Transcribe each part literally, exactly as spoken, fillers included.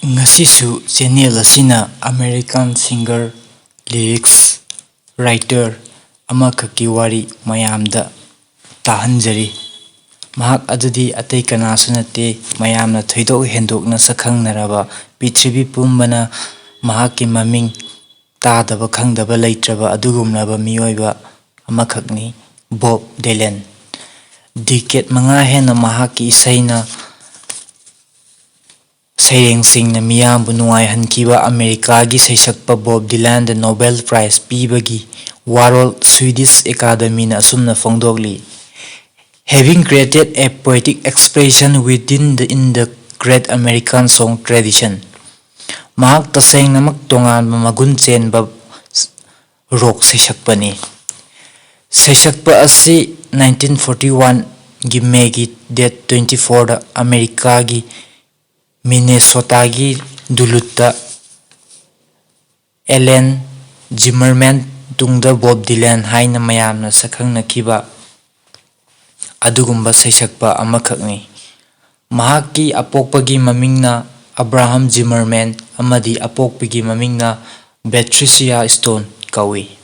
ꯉꯁꯤꯁꯨ ꯆꯦꯅꯦꯜ ꯑꯁꯤꯅ American singer, lyrics writer ꯑꯃꯈꯛꯀꯤ ꯋꯥꯔꯤ ꯃꯌꯥꯝꯗ ꯇꯥꯍꯟꯖꯔꯤ꯫ ꯃꯍꯥꯛ ꯑꯗꯨꯗꯤ ꯑꯇꯩ ꯀꯅꯥꯁꯨ ꯅꯠꯇꯦ, ꯃꯌꯥꯝꯅ ꯊꯣꯏꯗꯣꯛ ꯍꯦꯟꯗꯣꯛꯅ ꯁꯛꯈꯪꯅꯔꯕ, ꯄ꯭ꯔꯤꯊꯤꯕꯤ ꯄꯨꯝꯕꯅ ꯃꯍꯥꯛꯀꯤ ꯃꯃꯤꯡ ꯇꯥꯗꯕ ꯈꯪꯗꯕ ꯂꯩꯇ꯭ꯔꯕ ꯑꯗꯨꯒꯨꯝꯂꯕ ꯃꯤꯑꯣꯏꯕ ꯑꯃꯈꯛꯅꯤ, ꯕꯣꯕ ꯗꯤꯂꯟ꯫ ꯗꯤꯀꯦꯠ ꯃꯉꯥ ꯍꯦꯟꯅ ꯃꯍꯥꯛꯀꯤ ꯏꯁꯩꯅ ꯁꯩꯔꯦꯡꯁꯤꯡꯅ ꯃꯤꯌꯥꯝꯕꯨ ꯅꯨꯡꯉꯥꯏꯍꯟꯈꯤꯕ ꯑꯃꯦꯔꯤꯀꯥꯒꯤ ꯁꯩꯁꯛꯄ ꯕꯣꯕ ꯗꯤꯂꯟꯗ ꯅꯣꯕꯦꯜ ꯄ꯭ꯔꯥꯏꯖ ꯄꯤꯕꯒꯤ ꯋꯥꯔꯣꯜ ꯁ꯭ꯋꯤꯗꯤꯁ ꯑꯦꯀꯥꯗꯃꯤꯅ ꯑꯁꯨꯝꯅ ꯐꯣꯡꯗꯣꯛꯂꯤ: "Having created a poetic expression within the, in the great American song tradition", ꯃꯍꯥꯛ ꯇꯁꯦꯡꯅꯃꯛ ꯇꯣꯉꯥꯟꯕ ꯃꯒꯨꯟ ꯆꯦꯟꯕ ꯔꯣꯛ ꯁꯩꯁꯛꯄꯅꯤ꯫ ꯁꯩꯁꯛꯄ ꯑꯁꯤ nineteen forty one ꯒꯤ ꯃꯦꯒꯤ date twenty four ꯗ ꯑꯃꯦꯔꯤꯀꯥꯒꯤ ꯃꯤꯅꯦꯁꯣꯇꯥꯒꯤ ꯗꯨꯂꯨꯠꯇ ꯑꯦꯂꯦꯟ ꯖꯤꯃꯔꯃꯦꯟ, ꯇꯨꯡꯗ ꯕꯣꯕ ꯗꯤꯂꯟ ꯍꯥꯏꯅ ꯃꯌꯥꯝꯅ ꯁꯛꯈꯪꯅꯈꯤꯕ ꯑꯗꯨꯒꯨꯝꯕ ꯁꯩꯁꯛꯄ ꯑꯃꯈꯛꯅꯤ꯫ ꯃꯍꯥꯛꯀꯤ ꯑꯄꯣꯛꯄꯒꯤ ꯃꯃꯤꯡꯅ ꯑꯕ꯭ꯔꯥꯍꯝ ꯖꯤꯃꯔꯃꯦꯟ ꯑꯃꯗꯤ ꯑꯄꯣꯛꯄꯒꯤ ꯃꯃꯤꯡꯅ ꯕꯦꯇ꯭ꯔꯤꯁꯤꯌꯥ ꯁ꯭ꯇꯣꯟ ꯀꯧꯏ꯫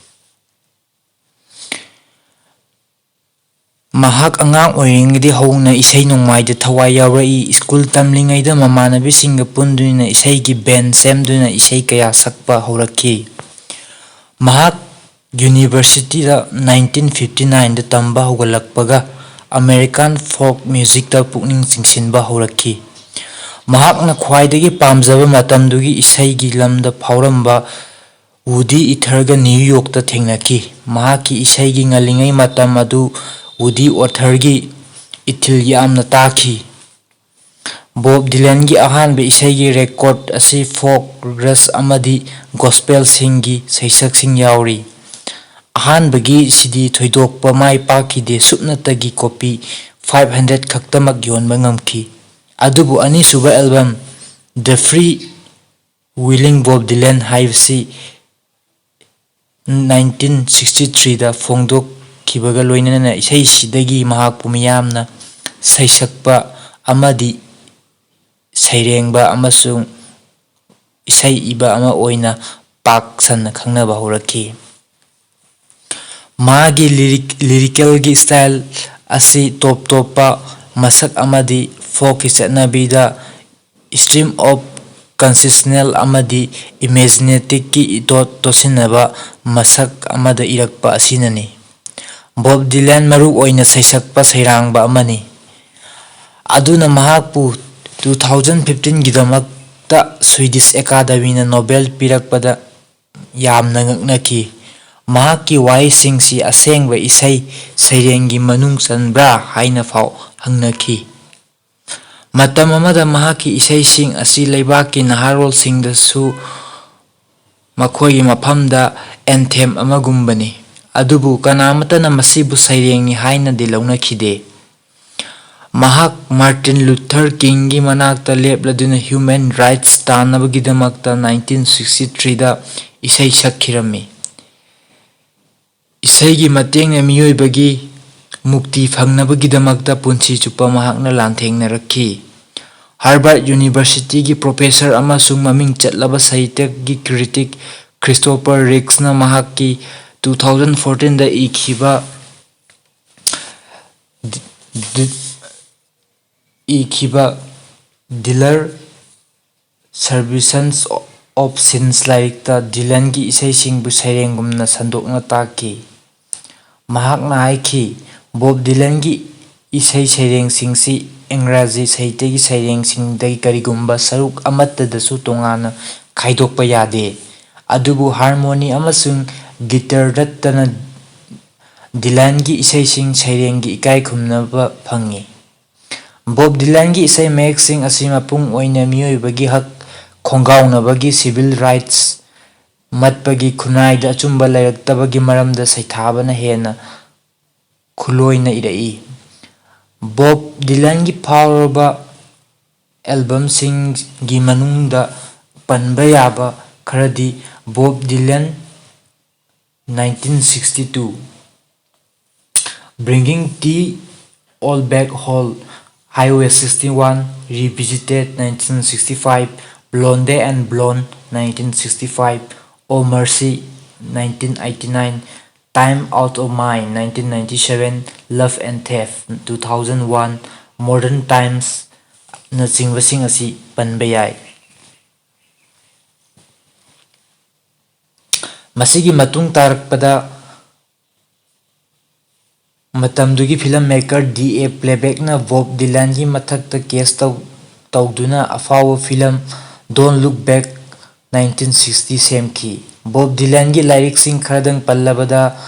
ꯃꯍꯥꯛ ꯑꯉꯥꯡ ꯑꯣꯏꯔꯤꯉꯩꯗꯒꯤ ꯍꯧꯅ ꯏꯁꯩ ꯅꯣꯡꯃꯥꯏꯗ ꯊꯋꯥꯏ ꯌꯥꯎꯔꯛꯏ꯫ ꯁ꯭ꯀꯨꯜ ꯇꯝꯂꯤꯉꯩꯗ ꯃꯃꯥꯟꯅꯕꯤꯁꯤꯡꯒ ꯄꯨꯟꯗꯨꯅ ꯏꯁꯩꯒꯤ ꯕꯦꯟ ꯁꯦꯝꯗꯨꯅ ꯏꯁꯩ ꯀꯌꯥ ꯁꯛꯄ ꯍꯧꯔꯛꯈꯤ꯫ ꯃꯍꯥꯛ ꯌꯨꯅꯤꯚꯔꯁꯤꯇꯤꯗ nineteen fifty nine ꯗ ꯇꯝꯕ ꯍꯧꯒꯠꯂꯛꯄꯒ American folk musicꯇ ꯄꯨꯛꯅꯤꯡ ꯆꯤꯡꯁꯤꯟꯕ ꯍꯧꯔꯛꯈꯤ꯫ ꯃꯍꯥꯛꯅ ꯈ꯭ꯋꯥꯏꯗꯒꯤ ꯄꯥꯝꯖꯕ ꯃꯇꯝꯗꯨꯒꯤ ꯏꯁꯩꯒꯤ ꯂꯝꯗ ꯐꯥꯎꯔꯝꯕ ꯋꯨꯗꯤ ꯑꯦꯂꯟꯒ ꯅ꯭ꯌꯨ ꯌꯣꯔꯛꯇ ꯊꯦꯡꯅꯈꯤ꯫ ꯃꯍꯥꯛꯀꯤ ꯏꯁꯩꯒꯤ ꯉꯜꯂꯤꯉꯩ ꯃꯇꯝ ꯑꯗꯨ ꯋꯨꯗꯤ ꯑꯦꯂꯟꯒꯤ ꯏꯊꯤꯜ ꯌꯥꯝꯅ ꯇꯥꯈꯤ꯫ ꯕꯣꯕ ꯗꯤꯂꯟꯒꯤ ꯑꯍꯥꯟꯕ ꯏꯁꯩꯒꯤ ꯔꯦꯀꯣꯔꯗ ꯑꯁꯤ ꯐꯣꯛ, ꯒ꯭ꯔꯁ ꯑꯃꯗꯤ ꯒꯣꯁꯄꯦꯜꯁꯤꯡꯒꯤ ꯁꯩꯁꯛꯁꯤꯡ ꯌꯥꯎꯔꯤ꯫ ꯑꯍꯥꯟꯕꯒꯤ ꯁꯤꯗꯤ ꯊꯣꯏꯗꯣꯛꯄ ꯃꯥꯏ ꯄꯥꯛꯈꯤꯗꯦ, ꯁꯨꯞꯅꯇꯒꯤ ꯀꯣꯄꯤ five hundred ꯈꯛꯇꯃꯛ ꯌꯣꯟꯕ ꯉꯝꯈꯤ꯫ ꯑꯗꯨꯕꯨ ꯑꯅꯤꯁꯨꯕ album The Free Wheeling Bob Dylan ꯍꯥꯏꯕꯁꯤ nineteen sixty three ꯗ ꯐꯣꯡꯗꯣꯛꯈꯤꯕꯒ ꯂꯣꯏꯅꯅ ꯏꯁꯩꯁꯤꯗꯒꯤ ꯃꯍꯥꯛꯄꯨ ꯃꯤꯌꯥꯝꯅ ꯁꯩꯁꯛꯄ ꯑꯃꯗꯤ ꯁꯩꯔꯦꯡꯕ ꯑꯃꯁꯨꯡ ꯏꯁꯩ ꯏꯕ ꯑꯃ ꯑꯣꯏꯅ ꯄꯥꯛ ꯁꯟꯅ ꯈꯪꯅꯕ ꯍꯧꯔꯛꯈꯤ꯫ ꯃꯥꯒꯤ ꯂꯤꯔꯤꯛ-, ꯂꯤꯔꯤꯀꯦꯜꯒꯤ ꯁ꯭ꯇꯥꯏꯜ ꯑꯁꯤ ꯇꯣꯞ ꯇꯣꯞꯄ ꯃꯁꯛ ꯑꯃꯗꯤ ꯐꯣꯛꯀꯤ ꯆꯠꯅꯕꯤꯗ stream of consciousness ꯑꯃꯗꯤ ꯏꯃꯦꯖꯤꯅꯦꯇꯤꯛꯀꯤ ꯏꯇꯣꯠ ꯇꯣꯠꯁꯤꯟꯅꯕ ꯃꯁꯛ ꯑꯃꯗ ꯏꯔꯛꯄ ꯑꯁꯤꯅꯅꯤ꯫ ꯕꯣꯕ ꯗꯤꯂꯟ ꯃꯔꯨ ꯑꯣꯏꯅ ꯁꯩꯁꯛꯄ ꯁꯩꯔꯥꯡꯕ ꯑꯃꯅꯤ꯫ ꯑꯗꯨꯅ ꯃꯍꯥꯛꯄꯨ two thousand fifteen ꯒꯤꯗꯃꯛꯇ Swedish Academy ꯅ Nobel ꯄꯤꯔꯛꯄꯗ ꯌꯥꯝꯅ ꯉꯛꯅꯈꯤ꯫ ꯃꯍꯥꯛꯀꯤ ꯋꯥꯍꯩꯁꯤꯡꯁꯤ ꯑꯁꯦꯡꯕ ꯏꯁꯩ ꯁꯩꯔꯦꯡꯒꯤ ꯃꯅꯨꯡ ꯆꯟꯕ꯭ꯔꯥ ꯍꯥꯏꯅ ꯐꯥꯎ ꯍꯪꯅꯈꯤ꯫ ꯃꯇꯝ ꯑꯃꯗ ꯃꯍꯥꯛꯀꯤ ꯏꯁꯩꯁꯤꯡ ꯑꯁꯤ ꯂꯩꯕꯥꯛꯀꯤ ꯅꯍꯥꯔꯣꯜꯁꯤꯡꯗꯁꯨ ꯃꯈꯣꯏꯒꯤ ꯃꯐꯝꯗ anthem ꯑꯃꯒꯨꯝꯕꯅꯤ, ꯑꯗꯨꯕꯨ ꯀꯅꯥꯃꯠꯇꯅ ꯃꯁꯤꯕꯨ ꯁꯩꯔꯦꯡꯅꯤ ꯍꯥꯏꯅꯗꯤ ꯂꯧꯅꯈꯤꯗꯦ꯫ ꯃꯍꯥꯛ ꯃꯥꯔꯇꯤꯟ ꯂꯨꯊꯔ ꯀꯤꯡꯒꯤ ꯃꯅꯥꯛꯇ ꯂꯦꯞꯂꯗꯨꯅ human rights ꯇꯥꯟꯅꯕꯒꯤꯗꯃꯛꯇ nineteen sixty three ꯗ ꯏꯁꯩ ꯁꯛꯈꯤꯔꯝꯃꯤ꯫ ꯏꯁꯩꯒꯤ ꯃꯇꯦꯡꯅ ꯃꯤꯑꯣꯏꯕꯒꯤ ꯃꯨꯛꯇꯤ ꯐꯪꯅꯕꯒꯤꯗꯃꯛꯇ ꯄꯨꯟꯁꯤ ꯆꯨꯞꯄ ꯃꯍꯥꯛꯅ ꯂꯥꯟꯊꯦꯡꯅꯔꯛꯈꯤ꯫ Harvard University ꯒꯤ professor ꯑꯃꯁꯨꯡ ꯃꯃꯤꯡ ꯆꯠꯂꯕ ꯁꯥꯍꯤꯇ꯭ꯌꯒꯤ critic Christopher Reeves ꯅ ꯃꯍꯥꯛꯀꯤ two thousand fourteen the ꯏꯈꯤꯕ D-, D-, ꯏꯈꯤꯕ Dylan Servitions of Sins ꯂꯥꯏꯔꯤꯛꯇ ꯗꯤꯂꯟꯒꯤ ꯏꯁꯩꯁꯤꯡꯕꯨ ꯁꯩꯔꯦꯡꯒꯨꯝꯅ ꯁꯟꯗꯣꯛꯅ ꯇꯥꯛꯈꯤ꯫ ꯃꯍꯥꯛꯅ ꯍꯥꯏꯈꯤ, "ꯕꯣꯕ ꯗꯤꯂꯟꯒꯤ ꯏꯁꯩ ꯁꯩꯔꯦꯡꯁꯤꯡꯁꯤ ꯏꯪꯒ꯭ꯔꯥꯖꯤ ꯁꯥꯍꯤꯇ꯭ꯌꯒꯤ ꯁꯩꯔꯦꯡꯁꯤꯡꯗꯒꯤ ꯀꯔꯤꯒꯨꯝꯕ ꯁꯔꯨꯛ ꯑꯃꯠꯇꯗꯁꯨ ꯇꯣꯉꯥꯟꯅ ꯈꯥꯏꯗꯣꯛꯄ ꯌꯥꯗꯦ, ꯑꯗꯨꯕꯨ ꯍꯥꯔꯃꯣꯅꯤ ꯑꯃꯁꯨꯡ ꯒꯤꯇꯔ ꯅꯠꯇꯅ ꯗꯤꯂꯟꯒꯤ ꯏꯁꯩꯁꯤꯡ ꯁꯩꯔꯦꯡꯒꯤ ꯏꯀꯥꯏ ꯈꯨꯝꯅꯕ ꯐꯪꯉꯤ꯫" ꯕꯣꯕ ꯗꯤꯂꯟꯒꯤ ꯏꯁꯩ ꯃꯌꯦꯛꯁꯤꯡ ꯑꯁꯤ ꯃꯄꯨꯡ ꯑꯣꯏꯅ ꯃꯤꯑꯣꯏꯕꯒꯤ ꯍꯛ ꯈꯣꯡꯒꯥꯎꯅꯕꯒꯤ civil rights ꯃꯠꯄꯒꯤ ꯈꯨꯟꯅꯥꯏꯗ ꯑꯆꯨꯝꯕ ꯂꯩꯔꯛꯇꯕꯒꯤ ꯃꯔꯝꯗ ꯁꯩꯊꯥꯕꯅ ꯍꯦꯟꯅ ꯈꯨꯂꯣꯏꯅ ꯏꯔꯛꯏ꯫ ꯕꯣꯕ ꯗꯤꯂꯟꯒꯤ ꯐꯥꯎꯔꯕ album ꯁꯤꯡꯒꯤ ꯃꯅꯨꯡꯗ ꯄꯟꯕ ꯌꯥꯕ ꯈꯔꯗꯤ Bob ꯗꯤꯂꯟ nineteen sixty two, Bringing Tea All Back Home, Highway sixty one Revisited nineteen sixty five, Blonde and Blonde, nineteen sixty-five, Oh Mercy, nineteen eighty-nine, Time Out of Mind, nineteen ninety-seven, Love and Theft, two thousand one, Modern Times, ꯅꯆꯤꯡꯕꯁꯤꯡ ꯑꯁꯤ ꯄꯟꯕ ꯌꯥꯏ꯫ ꯃꯁꯤꯒꯤ ꯃꯇꯨꯡ ꯇꯥꯔꯛꯄꯗ ꯃꯇꯝꯗꯨꯒꯤ film maker D A Playbackꯅ Bob ꯗꯤꯂꯥꯟꯒꯤ ꯃꯊꯛꯇ case ꯇꯧ-, ꯇꯧꯗꯨꯅ ꯑꯐꯥꯎꯕ film Don't Look Back, nineteen sixty ꯁꯦꯝꯈꯤ꯫ ꯕꯣꯕ ꯗꯤꯂꯥꯟꯒꯤ ꯂꯥꯏꯔꯤꯛꯁꯤꯡ ꯈꯔꯗꯪ ꯄꯜꯂꯕꯗ,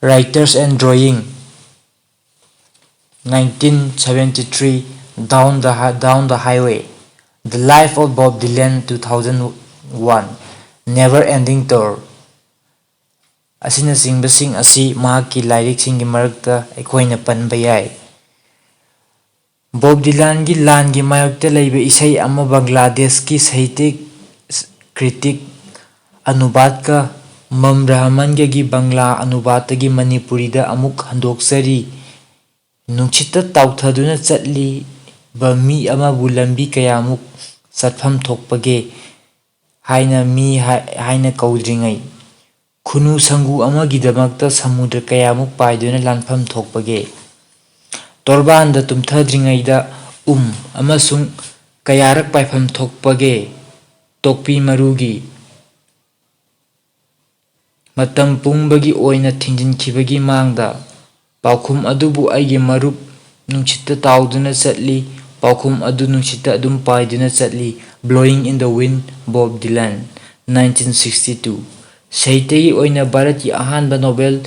Writers and Drawing, nineteen seventy-three, Down the Hi-, Down the Highway, The Life of Bob Dylan, two thousand one, Never Ending Tour ꯑꯁꯤꯅꯆꯤꯡꯕꯁꯤꯡ ꯑꯁꯤ ꯃꯍꯥꯛꯀꯤ ꯂꯥꯏꯔꯤꯛꯁꯤꯡꯒꯤ ꯃꯔꯛꯇ ꯑꯩꯈꯣꯏꯅ ꯄꯟꯕ ꯌꯥꯏ꯫ ꯕꯣꯕ ꯗꯤꯂꯥꯟꯒꯤ ꯂꯥꯟꯒꯤ ꯃꯥꯌꯣꯛꯇ ꯂꯩꯕ ꯏꯁꯩ ꯑꯃ ꯕꯪꯒ꯭ꯂꯥꯗꯦꯁꯀꯤ ꯁꯥꯍꯤꯇ꯭ꯌ critic ꯑꯅꯨꯕꯥꯗꯀ ꯃꯝ ꯔꯍꯃꯟꯒꯒꯤ ꯕꯪꯒ꯭ꯂꯥ ꯑꯅꯨꯕꯥꯗꯇꯒꯤ ꯃꯅꯤꯄꯨꯔꯤꯗ ꯑꯃꯨꯛ ꯍꯟꯗꯣꯛꯆꯔꯤ꯫ ꯅꯨꯡꯁꯤꯠꯇ ꯇꯥꯎꯊꯗꯨꯅ ꯆꯠꯂꯤꯕ ꯃꯤ ꯑꯃꯕꯨ ꯂꯝꯕꯤ ꯀꯌꯥꯃꯨꯛ ꯆꯠꯐꯝ ꯊꯣꯛꯄꯒꯦ ꯍꯥꯏꯅ ꯃꯤ ꯍꯥꯏ-, ꯍꯥꯏꯅ ꯀꯧꯗ꯭ꯔꯤꯉꯩ, ꯈꯨꯅꯨ ꯁꯪꯒꯨ ꯑꯃꯒꯤꯗꯃꯛꯇ ꯁꯃꯨꯗ꯭ꯔ ꯀꯌꯥꯃꯨꯛ ꯄꯥꯏꯗꯨꯅ ꯂꯥꯟꯐꯝ ꯊꯣꯛꯄꯒꯦ? ꯇꯣꯔꯕꯥꯟꯗ ꯇꯨꯝꯊꯗ꯭ꯔꯤꯉꯩꯗ ꯎꯝ ꯑꯃꯁꯨꯡ ꯀꯌꯥꯔꯛ ꯄꯥꯏꯐꯝ ꯊꯣꯛꯄꯒꯦ? ꯇꯣꯛꯄꯤ ꯃꯔꯨꯒꯤ ꯃꯇꯝ ꯄꯨꯝꯕꯒꯤ ꯑꯣꯏꯅ ꯊꯤꯡꯖꯤꯟꯈꯤꯕꯒꯤ ꯃꯥꯡꯗ ꯄꯥꯎꯈꯨꯝ ꯑꯗꯨꯕꯨ ꯑꯩꯒꯤ ꯃꯔꯨꯞ ꯅꯨꯡꯁꯤꯠꯇ ꯇꯥꯎꯗꯨꯅ ꯆꯠꯂꯤ, ꯄꯥꯎꯈꯨꯝ ꯑꯗꯨ ꯅꯨꯡꯁꯤꯠꯇ ꯑꯗꯨꯝ ꯄꯥꯏꯗꯨꯅ ꯆꯠꯂꯤ꯫ Blowing in the Wind, Bob Dylan, nineteen sixty-two꯫ ꯁꯥꯍꯤꯇ꯭ꯌꯒꯤ ꯑꯣꯏꯅ ꯚꯥꯔꯠꯀꯤ ꯑꯍꯥꯟꯕ Nobel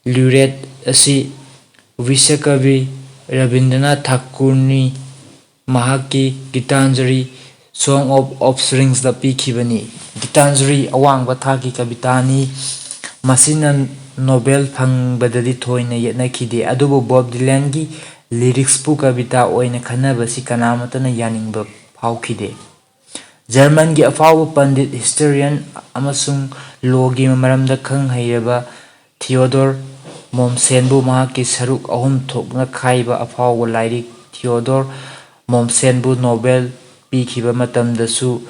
laureate ꯑꯁꯤ ꯕꯤꯁ꯭ꯋꯀꯕꯤ ꯔꯕꯤꯟꯗ꯭ꯔꯅꯥꯊ ꯊꯥꯀꯨꯔꯅꯤ꯫ ꯃꯍꯥꯛꯀꯤ ꯒꯤꯇꯥꯟꯖꯂꯤ, Song of Offspringꯗ ꯄꯤꯈꯤꯕꯅꯤ꯫ ꯒꯤꯇꯥꯟꯖꯂꯤ ꯑꯋꯥꯡꯕ ꯊꯥꯛꯀꯤ ꯀꯕꯤꯇꯥꯅꯤ꯫ ꯃꯁꯤꯅ ꯅꯣꯕꯦꯜ ꯐꯪꯕꯗꯗꯤ ꯊꯣꯏꯅ ꯌꯦꯠꯅꯈꯤꯗꯦ, ꯑꯗꯨꯕꯨ ꯕꯣꯕ ꯗꯤꯂꯥꯟꯒꯤ ꯂꯤꯔꯤꯛꯁꯄꯨ ꯀꯕꯤꯇꯥ ꯑꯣꯏꯅ ꯈꯟꯅꯕꯁꯤ ꯀꯅꯥꯃꯠꯇꯅ ꯌꯥꯅꯤꯡꯕ ꯐꯥꯎꯈꯤꯗꯦ꯫ ꯖꯔꯃꯟꯒꯤ ꯑꯐꯥꯎꯕ ꯄꯟꯗꯤꯠ, historian ꯑꯃꯁꯨꯡ ꯂꯣꯒꯤ ꯃꯔꯝꯗ ꯈꯪ ꯍꯩꯔꯕ ꯊꯤꯑꯣꯗꯣꯔ ꯃꯣꯝꯁꯦꯟꯕꯨ ꯃꯍꯥꯛꯀꯤ ꯁꯔꯨꯛ ꯑꯍꯨꯝ ꯊꯣꯛꯅ ꯈꯥꯏꯕ ꯑꯐꯥꯎꯕ ꯂꯥꯏꯔꯤꯛ ꯊꯤꯑꯣꯗꯣꯔ ꯃꯣꯝꯁꯦꯟꯕꯨ ꯅꯣꯕꯦꯜ ꯄꯤꯈꯤꯕ ꯃꯇꯝꯗꯁꯨ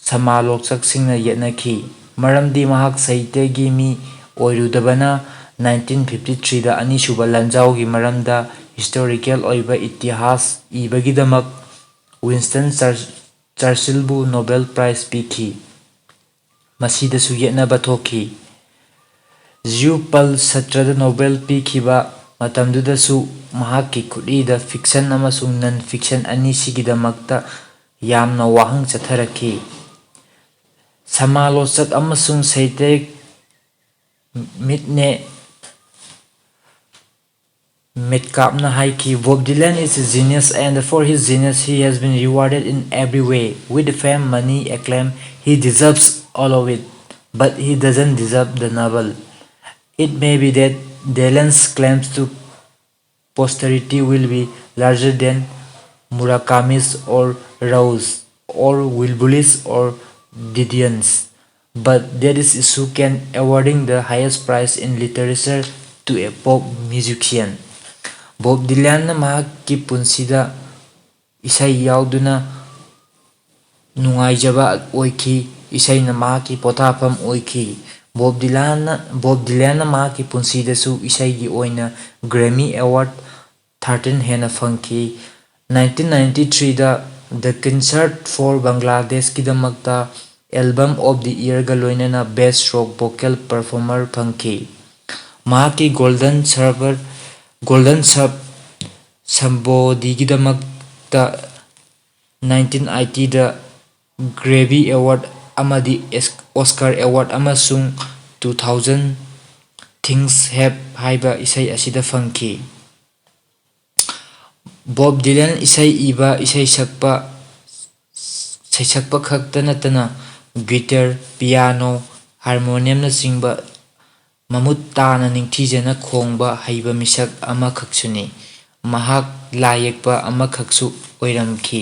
ꯁꯃꯥꯂꯣꯆꯛꯁꯤꯡꯅ ꯌꯦꯠꯅꯈꯤ, ꯃꯔꯝꯗꯤ ꯃꯍꯥꯛ ꯁꯥꯍꯤꯇ꯭ꯌꯒꯤ ꯃꯤ ꯑꯣꯏꯔꯨꯗꯕꯅ꯫ ꯅꯥꯏꯟꯇꯤꯟ ꯐꯤꯐꯇꯤ ꯊ꯭ꯔꯤꯗ ꯑꯅꯤꯁꯨꯕ ꯂꯥꯟꯖꯥꯎꯒꯤ ꯃꯔꯝꯗ ꯍꯤꯁꯇꯣꯔꯤꯀꯦꯜ ꯑꯣꯏꯕ ꯏꯇꯤꯍꯥꯁ ꯏꯕꯒꯤꯗꯃꯛ ꯋꯤꯟꯁꯇꯟ ꯆꯔ-, ꯆꯔꯆꯤꯜꯕꯨ ꯅꯣꯕꯦꯜ ꯄ꯭ꯔꯥꯏꯖ ꯄꯤꯈꯤ꯫ ꯃꯁꯤꯗꯁꯨ ꯌꯦꯠꯅꯕ ꯊꯣꯛꯈꯤ꯫ ꯖꯤꯌꯨ ꯄꯜ ꯁꯇ꯭ꯔꯗ ꯅꯣꯕꯦꯜ ꯄꯤꯈꯤꯕ ꯃꯇꯝꯗꯨꯗꯁꯨ ꯃꯍꯥꯛꯀꯤ ꯈꯨꯠꯏꯗ ꯐꯤꯛꯁꯟ ꯑꯃꯁꯨꯡ ꯅꯟ ꯐꯤꯛꯁꯟ ꯑꯅꯤꯁꯤꯒꯤꯗꯃꯛꯇ ꯌꯥꯝꯅ ꯋꯥꯍꯪ ꯆꯠꯊꯔꯛꯈꯤ꯫ ꯁꯃꯥꯂꯣꯆꯛ ꯑꯃꯁꯨꯡ ꯁꯥꯍꯤꯇ꯭ꯌꯤꯛ ꯃꯤꯠꯅꯦ ꯃꯦꯠꯀꯥꯞꯅ ꯍꯥꯏꯈꯤ, "Bob Dylan is a genius, and for his genius he has been rewarded in every way, with fame, money, acclaim. He deserves all of it, but he doesn't deserve the Nobel." It may be that Dylan's claims to posterity will be larger than Murakami's or Rou's or Wilbur's or Didion's, but that is issue can awarding the highest prize in literature to a pop musician. Bob ꯗꯤꯂꯥꯟꯅ ꯃꯍꯥꯛꯀꯤ ꯄꯨꯟꯁꯤꯗ ꯏꯁꯩ ꯌꯥꯎꯗꯨꯅ ꯅꯨꯡꯉꯥꯏꯖꯕ ꯑꯣꯏꯈꯤ꯫ ꯏꯁꯩꯅ ꯃꯍꯥꯛꯀꯤ ꯄꯣꯊꯥꯐꯝ ꯑꯣꯏꯈꯤ꯫ ꯕꯣꯕ ꯗꯤꯂꯥꯟꯅ, ꯕꯣꯕ ꯗꯤꯂꯥꯟꯅ ꯃꯍꯥꯛꯀꯤ ꯄꯨꯟꯁꯤꯗꯁꯨ ꯏꯁꯩꯒꯤ ꯑꯣꯏꯅ Grammy Award ꯊꯥꯔꯇꯤꯟ ꯍꯦꯟꯅ ꯐꯪꯈꯤ꯫ Nineteen ninety third The Concert for Bangladeshꯀꯤꯗꯃꯛꯇ Album of the Yearꯒ ꯂꯣꯏꯅꯅ Best Rock Vocal Performer ꯐꯪꯈꯤ꯫ ꯃꯍꯥꯛꯀꯤ Golden Server, Golden Sub Somebodyꯒꯤꯗꯃꯛꯇ ꯅꯥꯏꯟꯇꯤꯟ ꯑꯥꯏꯇꯤꯗ Grammy Award ꯑꯃꯗꯤ ꯑꯦꯁ-, Oscar Award ꯑꯃꯁꯨꯡ Two Thousand Things Have ꯍꯥꯏꯕ ꯏꯁꯩ ꯑꯁꯤꯗ ꯐꯪꯈꯤ꯫ ꯕꯣꯕ ꯗꯤꯂꯟ ꯏꯁꯩ ꯏꯕ, ꯏꯁꯩ ꯁꯛꯄ, ꯁꯩꯁꯛꯄ ꯈꯛꯇ ꯅꯠꯇꯅ guitar, piano, harmoniumꯅꯆꯤꯡꯕ ꯃꯃꯨꯠ ꯇꯥꯅ ꯅꯤꯡꯊꯤꯖꯅ ꯈꯣꯡꯕ ꯍꯩꯕ ꯃꯤꯁꯛ ꯑꯃꯈꯛꯁꯨꯅꯤ꯫ ꯃꯍꯥꯛ ꯂꯥꯏ ꯌꯦꯛꯄ ꯑꯃꯈꯛꯁꯨ ꯑꯣꯏꯔꯝꯈꯤ꯫